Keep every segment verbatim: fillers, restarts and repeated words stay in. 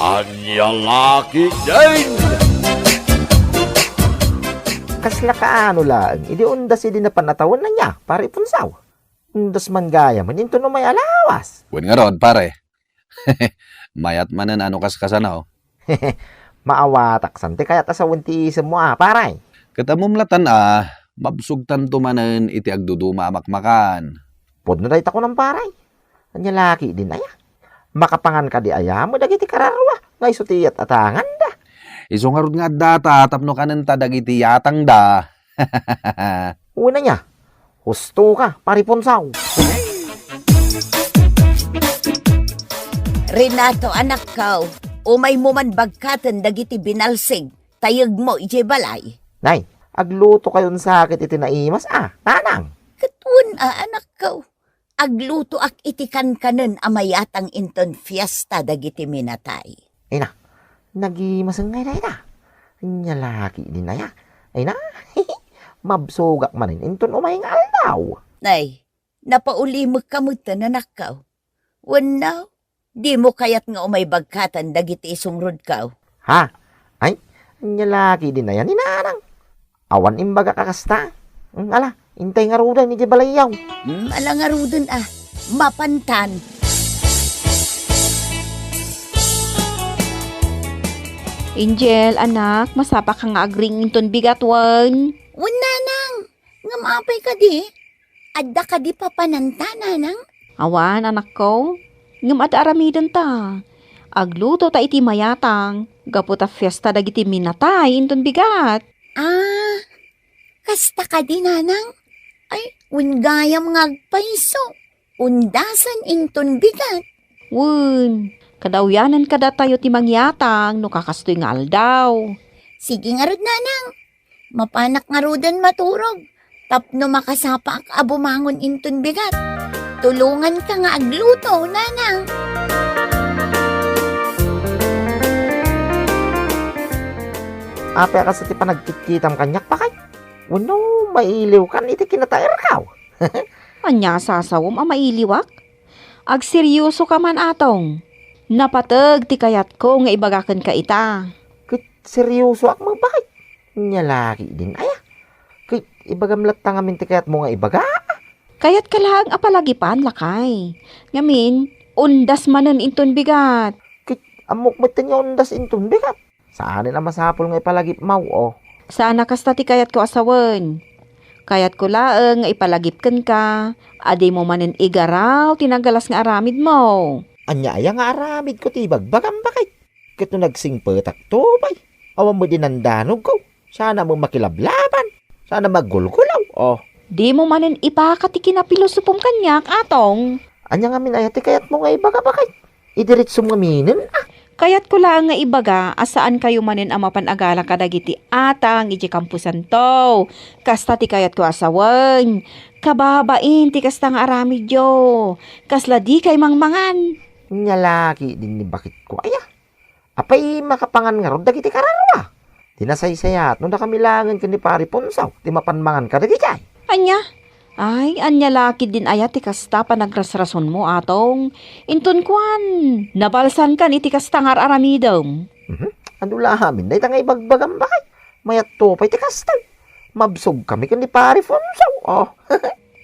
Ania la ketdin? Kasla kaano laeng idi undas idi napan a tawen aya, Pare Punsaw? Undas man gayamen inton umay a lawas. Wen ngarud, pare. Mayat manen a no kaskasano. Maawatak san ti kayat a sawen ti isemmo a, pare. Ket ammom latan a, mabsogtanto manen iti agduduma a makmakan. Pudno dayta kunam, pare. Ania la ketdin aya? Makapangan kadi aya met dagiti kararua nga isu ti iyat-atanganda? Isu ngarud nga addata tapno kanenta dagiti yatangda. Wen ania, husto ka, Pare Punsaw. Renato, anakko, umaymo man bagkaten dagiti binalsig, tayegmo idiay balay. Nay, agluto kayon sakit iti naimas a, nanang. Ket wen a, anakko, aglutoak iti kankanen a mayatang inton fiesta dagiti minatay. Ay na, nagimaseng ngay dayta. Ania la ketdin aya? Ay na, mabsogak manen inton umay nga aldaw. Nay, napaulimekka metten, anakko. Wenno, dimo kayat nga umay bagkaten dagiti isungrodko? Ha? Ay, ania la ketdin aya ni nanang? Awan imbagak a kasta. Hmm, ala, intay ngaruden idiay balayyo. Hmm, ala ngaruden a. Mapantan. Angel, anak, masapaka nga agring inton bigat wen? Wen, nanang. Ngem apay kadi? Adda kadi papananta, nanang? Awan, anakko. Ngem adda aramidenta. Agluto ta iti mayatang, gapu ta fiesta dagiti minatay inton bigat. Ah, kasta kadi, nanang? Ay, wen gayam nga agpayso. Undasen inton bigat. Wen, kadawyanen kadatayo ti mangyatang no kakastoy nga aldaw. Sige ngarud, nanang. Mapanak ngaruden maturog tapno makasapaak a bumangon inton bigat. Tulonganka nga agluto, nanang. Apay a kasta ti panagkitkitam kaniak, bakay? Wenno mailiwkan iti kinataerko? Ania a sasawem a mailiwak? Agseriosoka man, Atong. Napateg ti kayatko nga ibaga kenka ita. Ket seriosoak met, bakay? Ania la ketdin aya? Ket ibagam latta ngamin ti kayatmo nga ibaga? Kayatka laeng a palagipan, lakay. Ngamin, undas manen inton bigat. Ket ammok metten nga undas inton bigat. Saanen a masapul nga ipalagipmo, o. Saan a kasta ti kayatko a sawen. Kayatko laeng nga ipalagip kenka a dimo manen igaraw ti nagalas nga aramidmo. Ania aya nga aramidko ti ibagbagam, bakay? Ket no nagsingpetakto pay, awan met inandanogko. Saan a makilablaban. Saan a maggulgulaw, o. Dimo manen ipaka ti kinapilosopom kaniak, Atong. Ania ngamin aya ti kayatmo nga ibaga, bakay? Idiretsom ngaminen, a. Kayatko laeng nga ibaga a saankayo manen a mapan agala kadagiti atang idiay kamposanto. Kasta ti kayatko a sawen. Kababain ti kasta nga aramidyo. Kasla dikay mangmangan. Ania la ketdin ni baketko aya? Apay makapangan ngarud dagiti kararua? Ti nasaysayat no dakami laengen ken ni Pari Punsaw ti mapan mangan kadagijay. Ania? Ay, ania la ketdin aya ti kasta panagrasrasonmo, Atong? Inton kuan, nabalsankan iti kasta nga ar-aramidem. Mhm. Adu la amin dayta nga ibagbagam, bakay? Mayatto pay ti kasta. Mabsogkami ken ni Pari Punsaw, o.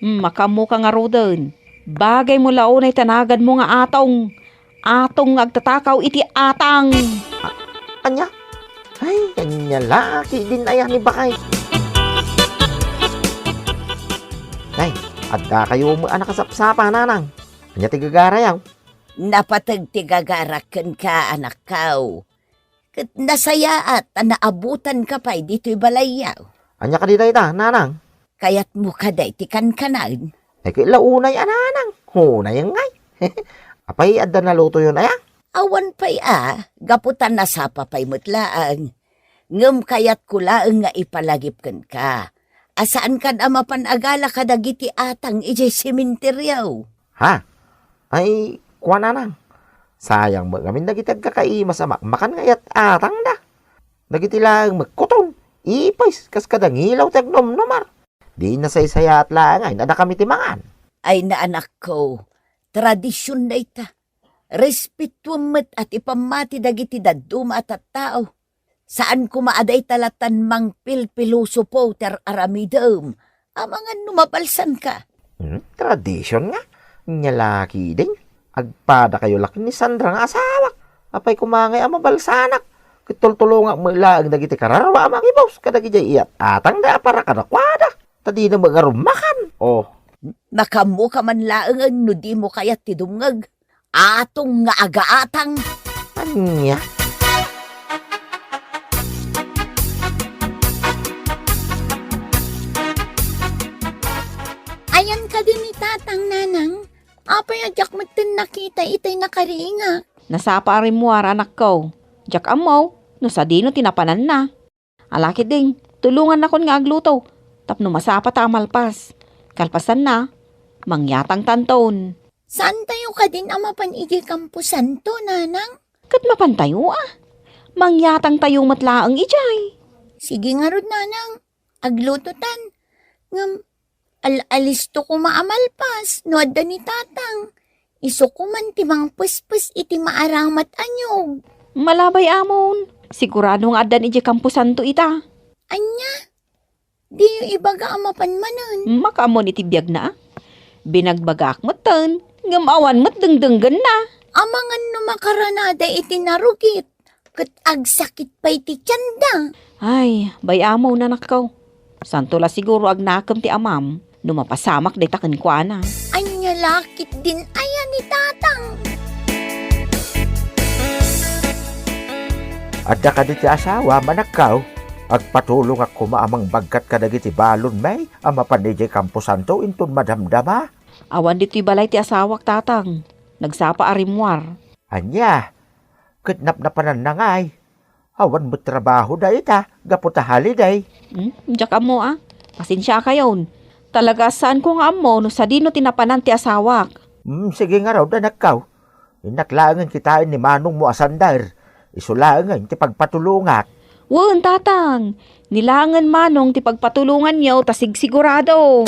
Hmm, makaammoka ngaruden. Bagaymo la unay ti naganmo nga Atong. Atong nga agtatakaw iti atang. A-, ania? Ay, ania la ketdin aya ni bakay. Nay, addakayo met a nakasapsapa, nanang. Ania ti gagarayo? Napateg ti gagarak kenka, anakko. Ket nasayaat a naabutanka pay ditoy balayyo. Ania kadi dayta, nanang? Kayatmo kadi ti kankanen? Ay, ket la unay a, nanang. Unay ngay. Apay, adda nalutoyon aya? Awan pay a, gapu ta nasapa pay met laeng. Ngem kayatko laeng nga ipalagip kenka a saankan a mapan agala kadagiti atang idiay sementeryo. Ha? Ay, kuan, nanang. Sayang met ngamin dagiti agkakaimas a makmakan nga iyat-atangda. Dagiti laeng met kuton, ipis, kas kada ngilaw ti agnomnomar. Di nasaysayaat laeng a dakami ti mangan. Ay, anakko, tradision dayta. Respetoem met a ti pammati dagiti dadduma a tattao. Saan koma a dayta lattan mangpilpilosopo ti ar-aramidem. Amangan no mabalsanka. Hmm, tradision nga. Nya la ketdin, agpadakayo la ken ni Sandra nga asawak. Apay koma ngay a mabalsanak? Ket tultulongak met laeng dagiti kararua a mangibus kadagidiay iyat-atangda a para kadakuada. Ta dina met ngarud makan. Oh. Makaammoka man laengen no dimo kayat ti dumngeg. Atong nga agaatang. Ania? Ayan kadi ni Tatang, Nanang? Apay a diak metten nakita itay nakariingak? Nasapa a rimmuar, anakko. Diak ammo no sadino ti napananna. Ala ketdin, tulongannakon nga agluto tapno masapata a malpas. Kalpasanna, mangyatangtanton. Saantayo kadin a mapan idiay kamposanto, Nanang? Ket mapantayo a. Mangyatangtayo met laeng idiay. Sige ngarud, Nanang. Aglutotan. Ngem, al-alisto koma a malpas no adda ni Tatang. Isu koman ti mangpespes iti maaramat a niog. Ala, bay-amon. Sigurado nga addan idiay kamposanto ita. Ania? Diyo ibaga a mapan manen? Makaammo iti biagna a. Binagbagaak metten, ngem awan met dengdenggenna. Amangan no makaranada iti narugit, ket agsakit pay ti tienda. Ay, bay-amon, anakko. Saanto la siguro agnakem ti amam no mapasamak dayta kenkuana. Ania la ketdin aya ni Tatang? Adda kadi ti asawam, anakko? Agpatulongak koma a mangbagkat kadagiti balonmi a mapan idiay kamposanto inton madamdama. Awan ditoy balay ti asawak, Tatang. Nagsapa a rimmuar. Ania? Ket napnapananna ngay? Awan met trabahoda ita gapu ta holiday. Hmm? Diak ammo a. Pasensiakayon. Talaga a saanko nga ammo no sadino ti napanan ti asawak. Hmm, sige ngarud, anakko. Innak laengen kitaen ni manongmo a Sander. Isu laengen ti pagpatulongak. Wen, Tatang. Ni laengen manong ti pagpatulonganyo ta sigsigurado.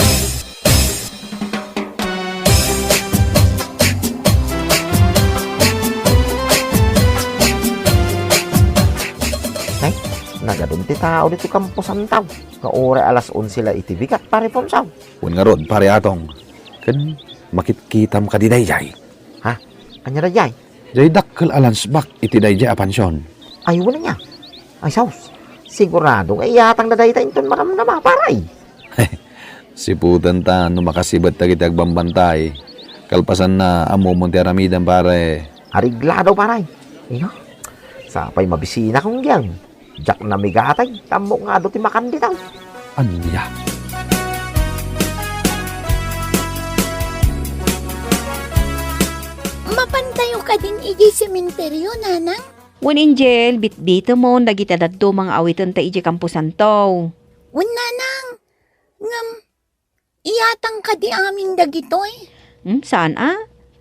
Ay, nagadun ti tao ditoy kamposanto nga uray alas onse la iti bigat, Pare Ponsaw. Wen ngarud, Pare Atong. Ken makitkitam kadi daydiay? Ha? Ania daydiay? Diay dakkel a lunch bag iti daydiay a pansion. Ay, wen aya. Ay, sus. Sigurado nga iyatangda dayta inton madamdama, pare. Siputenta no makasibet dagiti agbambantay. Kalpasanna, ammomon ti aramidem, pare. Areglado, pare. Ino? Sapay mabisinak, unggem. Diak namigatay, ta ammok nga adu ti makan dita. Ania? Mapantayo kadin idiay sementeryo, Nanang? Wen, Angel, bitbitemon dagiti dadduma nga awitenta idiay kamposanto. Wen, Nanang. Ngem, iyatang kadi amin dagitoy? Hmm, saan a?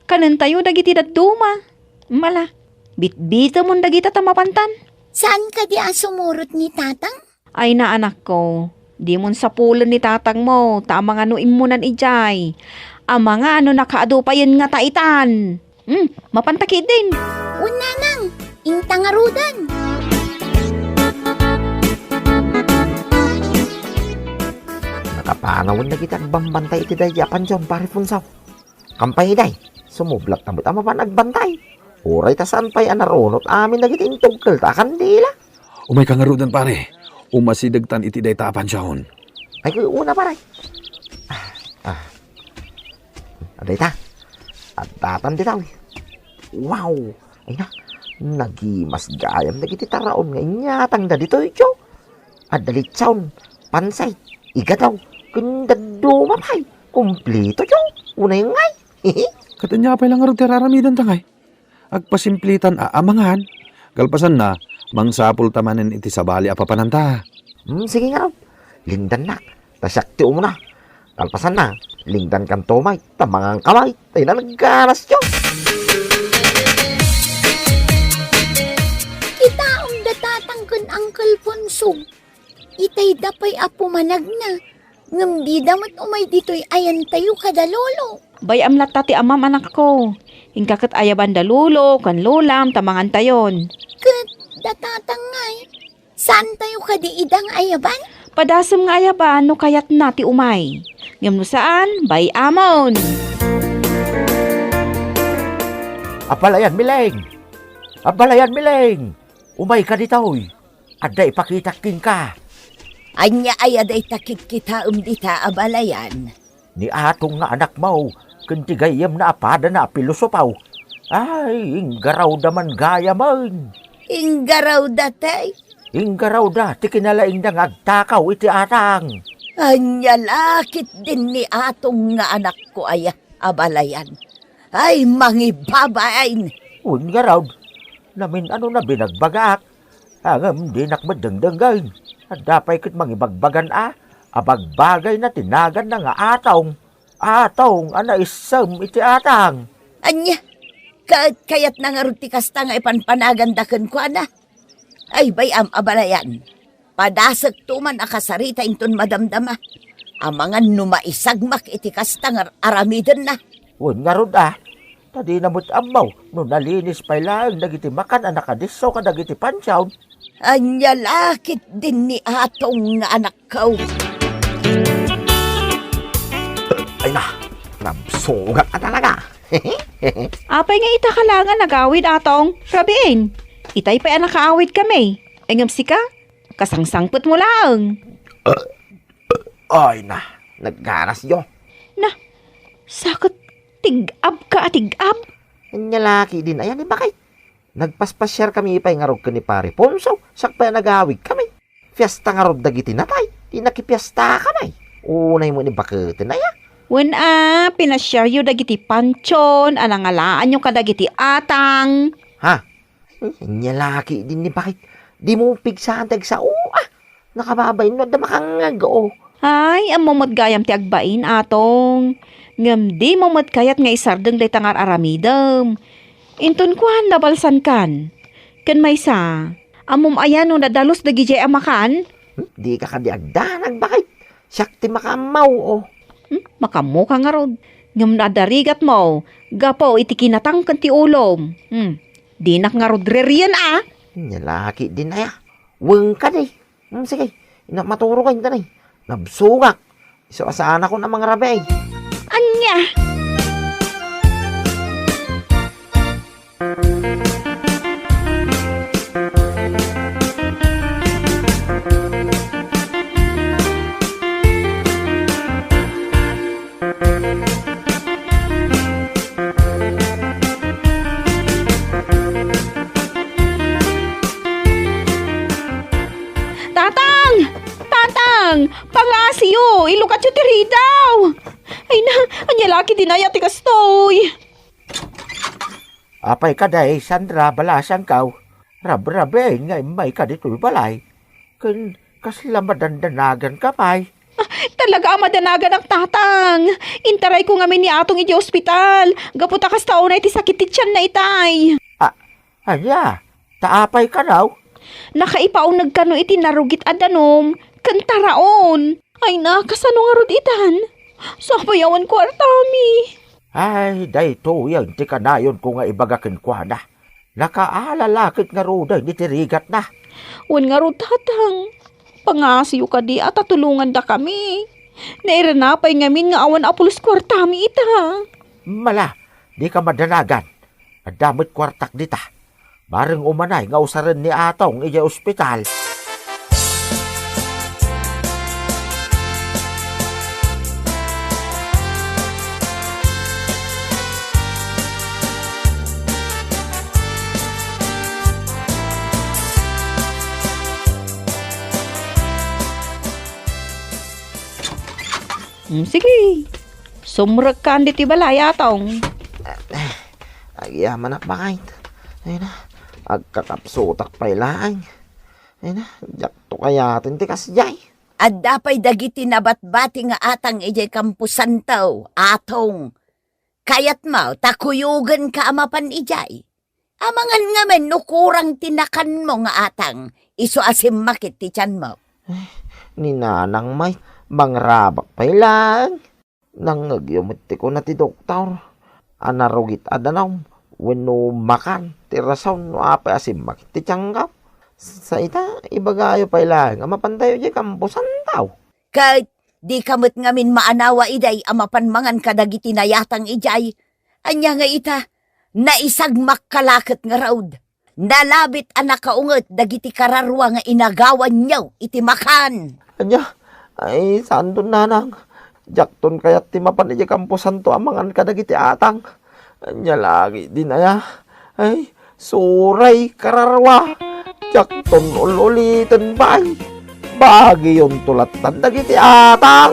Kanentayo dagiti dadduma. Hmm, ala, bitbitemon dagita ta mapantan. Saan kadi a sumurot ni Tatang? Ay, anakko, dimon sapulen ni Tatangmo, ta amangan no immunan idiay. Amangan no nakaadu payen ngata itan. Hmm, mapanta ketdin. Wen, Nanang, inta ngaruden. Nakapanawen dagiti agbambantay iti daydiay a pansion, Pare Ponsaw. Kampay idiay, sumublatta met a mapan agbantay. Uray ta saan pay a narunot amin dagiti intugkelta a kandila. Umayka ngaruden, pare. Umasidegtan iti dayta a pansion. Ay, kuy una, pare. Ah, ah. Adda ita. Addatan dita, wi. Wow! Ay na, nagimas gayam dagiti taraon nga inyatangda ditoy, tio. Adda litson, pansit, igataw, ken dadduma pay. Kumplito, tio. Unay ngay. Ket ania pay la ngarud ti ar-aramidenta ngay? Agpasimplitan a amangan. Kalpasanna, mangsapulta manen iti sabali a papananta. Hmm, sige ngarud. Lindannak. Ta siak ti umuna. Kalpasanna, lindankanto met, ta manganka met. Ay, nalagganas, tio. Kitaem da Tatang ken Uncle Ponsog. Itayda pay a pumanagna, ngem dida met umay ditoy ayantayo kada lolo. Bay-am latta ti amam, anakko. Inka ket ayaban da lolo ken lolam ta mangantayon. Ket da tatang ngay, saantayo kadi ida nga ayaban? Padasem nga ayaban no kayatna ti umay. Ngem no saan, bay-amon. Abalayan, Mileng! Abalayan, Mileng! Umayka ditoy. Adda ipakitak kenka. Ania aya dayta kitkitaem dita, abalayan? Ni Atong nga anakmo, ken ti gayyemna a padana a pilosopo. Ay, inggarawda man gayamen. Inggarawda, tay? Inggarawda ti kinalaingda nga agtakaw iti atang. Ania la ketdin ni Atong nga anakko aya, abalayan? Ay, mangibabain! Wen ngarud, namin-ano na binagbagaak. Ngem dinak met dengdenggen. Adda pay ket mangibagbagan a, abagbagayna ti naganna nga Atong. Atong a naissem iti atang. Ania? Ket kayatna ngarud ti kasta nga ipanpanaganda kenkuana? Ay, bay-am, abalayan. Padasekto man a kasarita inton madamdama. Amangan no maisagmak iti kasta nga aramidenna. Wen ngarud a, ta dina met ammo no nalinis pay laeng dagiti makan a nakadisso kadagiti pansion. Ania la ketdin ni Atong nga anakko? Ay na, nabsugak a talaga. Apay nga ita ka la nga nagawid, Atong? Rabiin, itay pay a nakaawid kami. Ngem sika, kasangsangpetmo laeng. Ay na, nagganas yo. Na, saket tig-ab ka a tig-ab? Ania la ketdin aya ni Bakay? Nagpaspasiar kami pay ngarud ken ni Pare Ponso, sakbay a nagawid kami. Fiesta ngarud dagiti natay, ti nakipiesta kami. Unay mo ni baketen aya? Wen a, pinasiaryo dagiti pansion a nangalaanyo kadagiti atang. Ha? Ania la ketdin ni Bakit? Dimo pigsaan ti agsao, a. Nakababain no adda makangngeg, o. Ay, ammo met gayam ti agbain, Atong. Ngem dimo met kayat nga isardeng dayta nga ar-aramidem. Inton kuan, nabalsankan. Ken maysa, ammom aya no nadalus dagidiay a makan? Hmm, dika kadi agdanag, Bakit? Siak ti makaammo, o. Hmm, makaammoka ngarud. Ngem no adda rigatmo, gapu iti kinatang ken ti ulom. Hmm, dinak ngarud rerien, a. Ania la ketdin aya? Wen kadi. Hmm, sige. Innak maturog a intanay. Nabsugak. Isu a saanakon a mangrabii. Ania? Tatang! Tatang! Pangngasiyo! Ilukatyo ti ridaw! Ay na, ania la ketdin aya ti kastoy? Apay kadi, Sandra, balasangko? Rabrabiin nga immayka ditoy balay. Ken kasla madandanaganka pay? Ah, talaga a madanaganak, Tatang. Intarayko ngamin ni Atong idiay ospital. Gapu ta kasta unay ti sakit ti tianna itay. Ah, ania? Ta apay kano? Nakaipauneg kano iti narugit a danum ken taraon. Ay na, kasano ngarud itan? Sapay awan kuartami. Ay, daytoyen ti kanayonko nga ibaga kenkuana. Nakaalala ket ngaruden iti rigatna. Wen ngarud, Tatang. Pangngasiyo kadi a ta tulongandakami. Nairana pay ngamin nga awan a pulos kuartami ita. Mala, dika madanagan. Adda met kuartak dita. Bareng umanay nga usaren ni Atong idiay ospital. Hmm, sige. Sumrekkan ditoy balay, Atong. Agyamanak, Bakit. Ay na, agkakapsutak pay laeng. Ay na, diakto kayaten ti kasdiay. Adda pay dagiti nabatbati nga atang idiay kamposanto, Atong. Kayatmo ta kuyogenka a mapan idiay? Amangan ngamin no kurang ti nakanmo nga atang, isu a simmakit ti tianmo. Ay, ni Nanang May, mangrabak pay laeng. Nangngegyo met ti kuna ti doktor. a narugit a danum wenno makan ti rason no apay a simmakit ti tianggaw. Sa ita, ibagayo pay laeng a mapantayo idiay kamposanto. Ket dika met ngamin maanawa idiay a mapan mangan kadagiti nayatang idiay. Ania nga ita, naisagmakka la ket ngarud. Nalabit a nakaunget dagiti kararua nga inagawanyo iti makan. Ania? Ay, saanton, nanang. Diakton kayat ti mapan idiay kamposanto a mangan kadagiti atang. Ania lagi din aya? Ay, suray, kararua. Diakton ul-uliten pay. Bagiyonto lattan dagiti atang.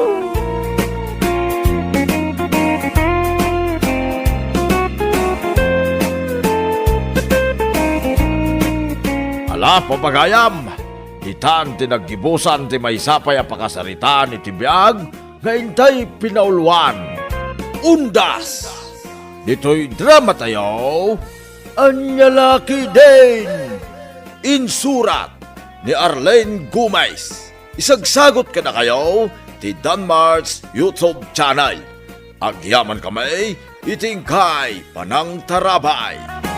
Ala, papagayam, ditan ti naggibusan ti maysa pay a pakasaritaan iti biag nga intay pinauluan. Undas! Ditoy dramatayo, Ania la ketdin? Insurat ni Arlene Gomez. Isagsagut kadakayo ti Danmar's YouTube channel. Agyamankami iti inkay panangtarabay.